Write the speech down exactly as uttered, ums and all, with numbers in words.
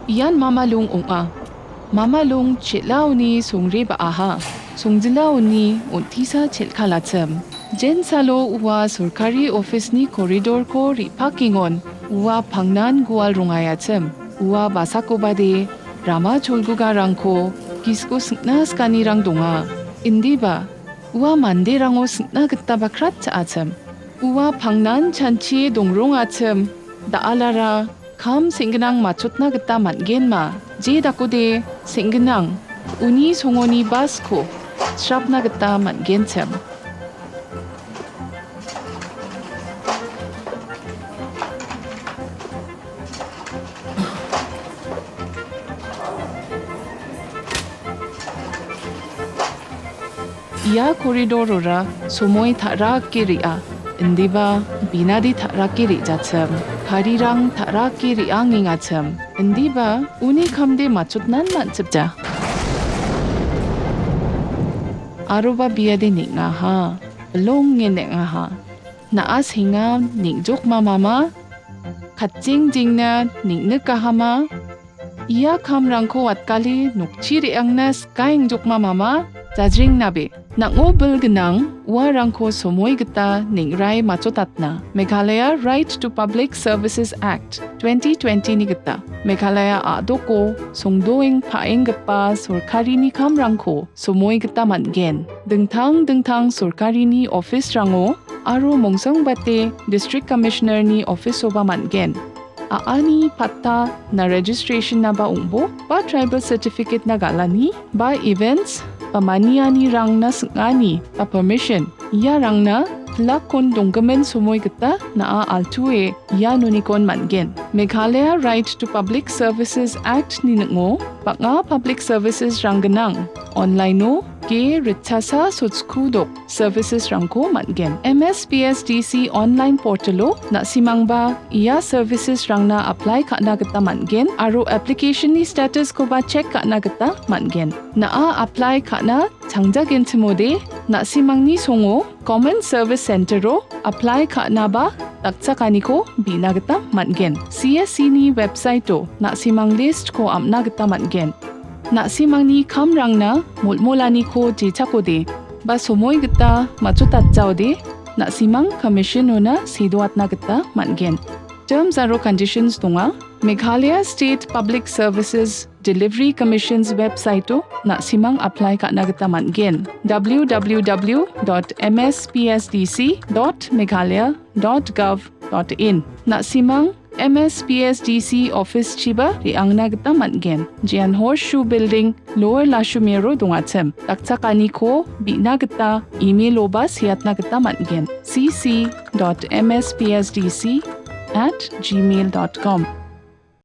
Ian Mama Lung ong·a. Mama Lung chel·aoni songre ba·aha. Songjilao uni on·tisa chel·kalachim. Jensalo ua sorkari office-ni koridorko re·pakengon ua pangnan gual rongaiachim. Ua basakobade rama cholgugarangko gisko singna skanirang donga. Indiba, ua manderango singna gita bakrat cha·achim. Ua pangnan chanchie dongrongachim. Da·alara kam seng·gnang matchotna gita man·genma, je dakode seng·gnang, uni songoni basko srapna gita man·genchim. Ia koridorora somoi ta·rake re·a, indiba binade ta·rake re·jachim, karirang ta·rake re·angengachim, indiba uni kamde matchotnan man·chipja. Aroba biade neng·aha, bilonge neng·aha. Na·a senga neng·jokma mama, katjeng jengna neng·nikahama, ia kamrangko watgale nokchi re·angna skaengjokma mama, jajrengnabe. Nang·o bil gnang uarangko somoi gita neng·rae matchotatna. Meghalaya Right to Public Services Act twenty twenty-ni gita Meghalaya a·doko songdoeng paenggipa sorkarini kamrangko somoi gita man·gen. Dingtang dingtang sorkarini office-rango aro mongsangbate District Commissioner-ni office-oba man·gen. A·ani patta na registration-naba ong·bo, ba tribal certificate-na galani, ba events, ba manianirangna sing·ani, ba permission, iarangna pilakkon donggimin somoi gita na·a altuo ia nonikon man·gen. Meghalaya Right to Public Services Act-ni ning·o bang·a public services-rang gnang. Online-o ge ritchasa sochkudok services-rangko man·gen. M S P S D C online portal-o na·simangba ia services-rangna apply ka·na gita man·gen aro application-ni status-koba check ka·na gita man·gen. Na·a apply ka·na changjagenchimode, na·simangni songo Common Service Center-o apply ka·naba dakchakaniko bi·na gita man·gen. C S C-ni website-o na·simang list-ko am·na gita man·gen. Na·simangni kamrangna molmolaniko jechakode ba somoi gita matchotatjaode, na·simang commission-ona sedoatna gita man·gen. Terms aro conditions donga. Meghalaya State Public Services Delivery Commission's website-o na·simang apply ka·na gita man·gen. W W W dot M S P S D C dot meghalaya dot gov dot in. Na·simang M S P S D C office-chiba re·angna gita man·gen. Jean Horseshoe Building, Lower Lashumero dongachim. Dakchakaniko bi·na gita email-oba seatna gita man·gen. C C dot M S P S D C at gmail dot com.